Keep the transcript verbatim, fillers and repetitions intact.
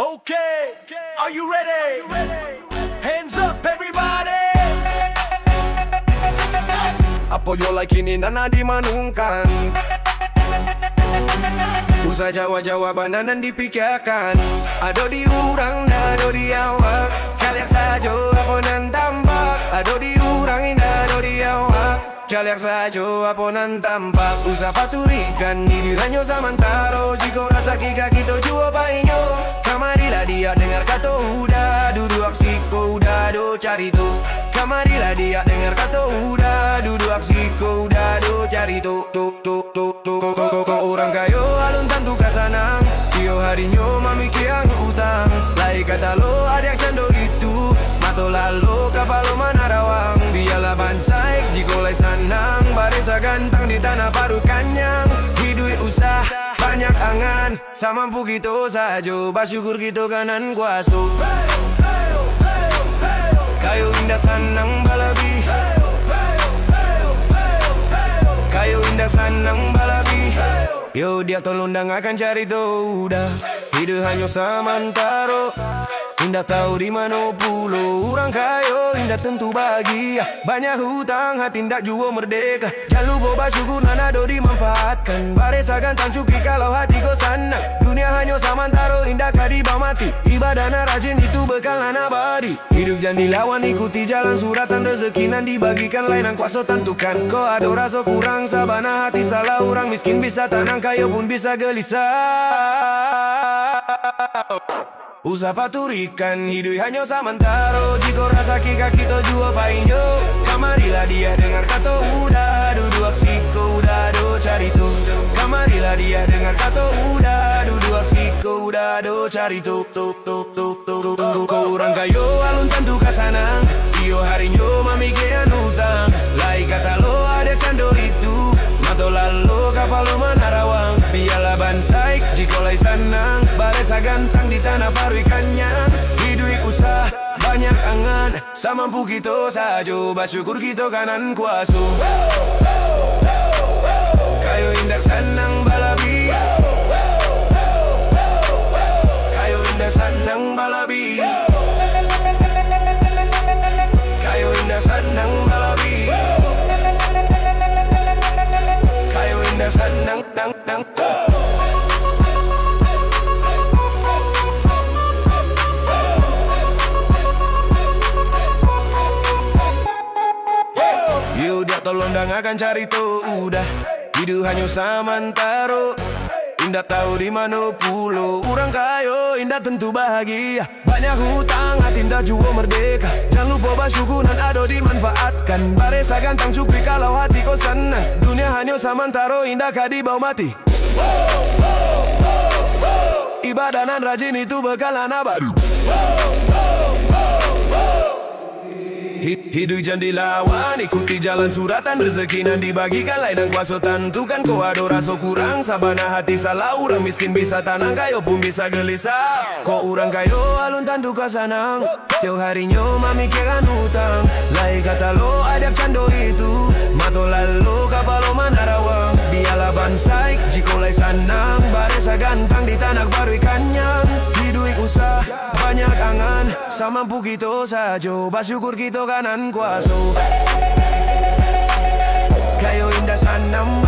Okay, are you ready? Hands up, everybody. Apo yo lai kini nan dimanungkan? Usah jawab-jawab nan dipikiakan. Ado di urang, ado di awak. Caliak sajo apo nan tampak. Ado di urang, indak ado di awak. Caliak sajo apo nan tampak. Usah paturikan, iduik hanyo samantaro. Jikok rasaki ka kito juo painyo, kamarilah diak dengar kato uda. Duduak siko uda do carito. Kamarilah diak dengar kato uda. Duduak siko uda do carito. Tu, tu, tu, tu, tu, tu, tu. Urang kayo alun tantu ka sanang. Tiok harinyo mamikian utang. Lai ka talo adiak cando itu. Mato lalo kapalo manarawang. Bialah bansaik jikok lai sanang. Baresa gantang di tanah paruik kanyang. Iduik usah banyak angan. Samampu kito sajo. Basyukur kito ka nan kuaso. Kayo indak sanang balabiah. Kayo indak sanang balabiah. Yo, diak tolong dangakan carito uda. Iduik hanyo samantaro. Indak tau di mano pulo urang kayo, indak tantu bahagia. Banyak hutang, hati indak juo merdeka. Jan lupo basyukur nan ado dimanfaatkan. Baresa gantang cukuik kalau hati ko sanang. Dunia hanyo samantaro, indak ka dibawa mati. Ibadah nan rajin itu bekal nan abadi. Iduik jan dilawan, ikuti jalan suratan. Rezeki nan dibagikan, lai nan kuaso tantukan. Kok ado raso kurang, sabana hati salah. Urang miskin bisa tanang, kayo pun bisa gelisah. Usah paturikan, iduik hanyo samantaro. Jikok rasaki ka kito juo painyo, kamarilah diak dengar kato uda. Duduak siko uda do carito. Kamarilah diak dengar kato uda. Duduak siko uda do carito. Tu, tu, tu, tu, tu, tu. Kok urang kayo alun tantu ka sanang. Tiok harinyo mamikian utang. Lai ka talo adiak cando itu. Mato lalo kapalo manarawang. Bialah bansaik jikok lai sanang. Baresa gantang di tanah paruik kanyang. Iduik usah banyak angan. Samampu kito sajo. Basyukur kito ka nan kuaso. Kayo indak sanang balabiah. Kayo indak sanang balabiah. Kayo indak sanang balabiah. Kayo indak sanang, nang, nang. Yo, diak tolong dangakan carito uda. Iduik hanyo samantaro. Indak tau di mano pulo urang kayo, indak tantu bahagia. Banyak hutang, hati indak juo merdeka. Jan lupo basyukur nan ado dimanfaatkan. Baresa gantang cukuik kalau hati ko sanang. Dunia hanyo samantaro, indak ka dibawa mati. Ibadah nan rajin itu bekal nan abadi. Hi-, hiduik jan dilawan, ikuti jalan suratan. Rezeki nan dibagikan, lai nan kuaso tantukan. Kok ado raso kurang, sabana hati salah. Urang miskin bisa tanang, kayo pun bisa gelisah. Kok urang kayo alun tantu ka sanang. Tiok harinyo mamikiakan utang. Lai ka talo adiak cando itu. Mato lalo kapalo manarawang. Bialah bansaik jikok lai sanang. Baresa gantang di tanah paruik kanyang. Iduik usah banyak angan. Samampu kito sajo. Basyukur kito ka nan kuaso. Kayo indak sanang